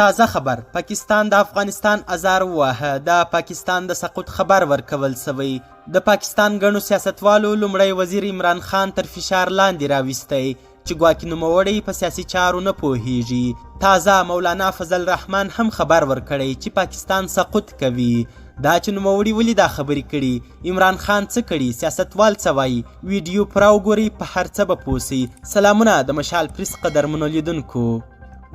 تازه خبر، پاکستان د افغانستان ازار وواهه، د پاکستان د سقوط خبر ورکول شوی. د پاکستان ګڼو سیاستوالو لومړی وزیر عمران خان تر فشار لاندې راوستی چې ګواکې نوموړی په سیاسي چارو نه پوهیږي. تازه مولانا فضل الرحمن هم خبر ورکړی چې پاکستان سقوط کوي. دا چې نوموړي ولې دا خبرې کړي، عمران خان څه کړي، سیاستوال څه وایي، ویډیو پوره وګورئ، په هر څه به پوه سئ. سلامونه د مشال پریس قدرمنو لیدونکو.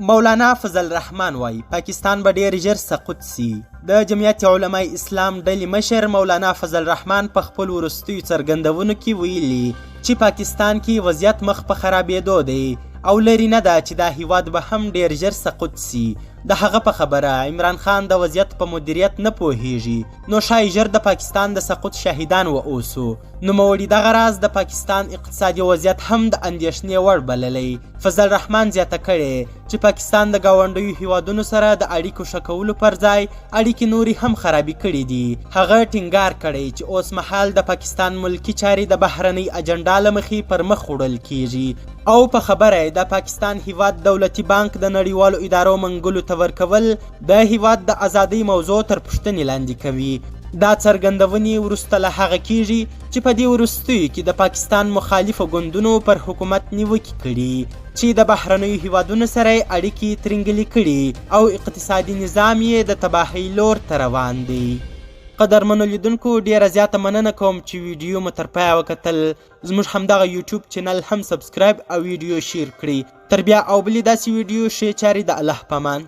مولانا فضل الرحمن وایي پاکستان به ډیر ژر سقوط سي. د جمعیت علماء اسلام ډلې مشر مولانا فضل الرحمن په خپل وروستیو څرګندونو کې ویلي چې پاکستان کې وضعیت مخ په خرابېدو دی او لرې نه ده چې دا هیواد به هم ډیر ژر سقوط سي. د هغه په خبره عمران خان د وضعیت په مدیریت نه پوهیږي، نو ښایي ژر د پاکستان د سقوط شاهدان و اوسو. نوموړي دغه راز د پاکستان اقتصادي وضعیت هم د اندېښنې وړ بللی. فضل الرحمن زیاته کړې چې پاکستان د ګاونډیو هیوادونو سره د اړیکو ښه کولو پر ځای اړیکې نورې هم خرابې کړې دي. هغه ټینګار کړی چې اوس مهال د پاکستان ملکي چارې د بهرنۍ اجنډا له مخې پر مخ وړل کیږي او په خبره یې د پاکستان هیواد دولتي بانک د نړیوالو ادارو منګولو ته ورکول د هیواد د ازادۍ موضوع تر پوښتنې لاندې کوي. دا څرګندونې وروسته له هغه کیږي چې په دې وروستیو کې د پاکستان مخالفو ګوندونو پر حکومت نیوکې کړي چې د بهرنیو هیوادونو سره یې اړیکې ترینګلې کړي او اقتصادي نظام یې د تباهۍ لور ته روان دی. قدرمنو لیدونکو، ډیره زیاته مننه کوم چې ویډیو مو تر پایه وکتل. زموږ همدغه یوټیوب چینل هم سبسکرایب او ویډیو شیر کړئ. تر بیا او بلې داسې ویډیو، ښې چارې، د الله پامان.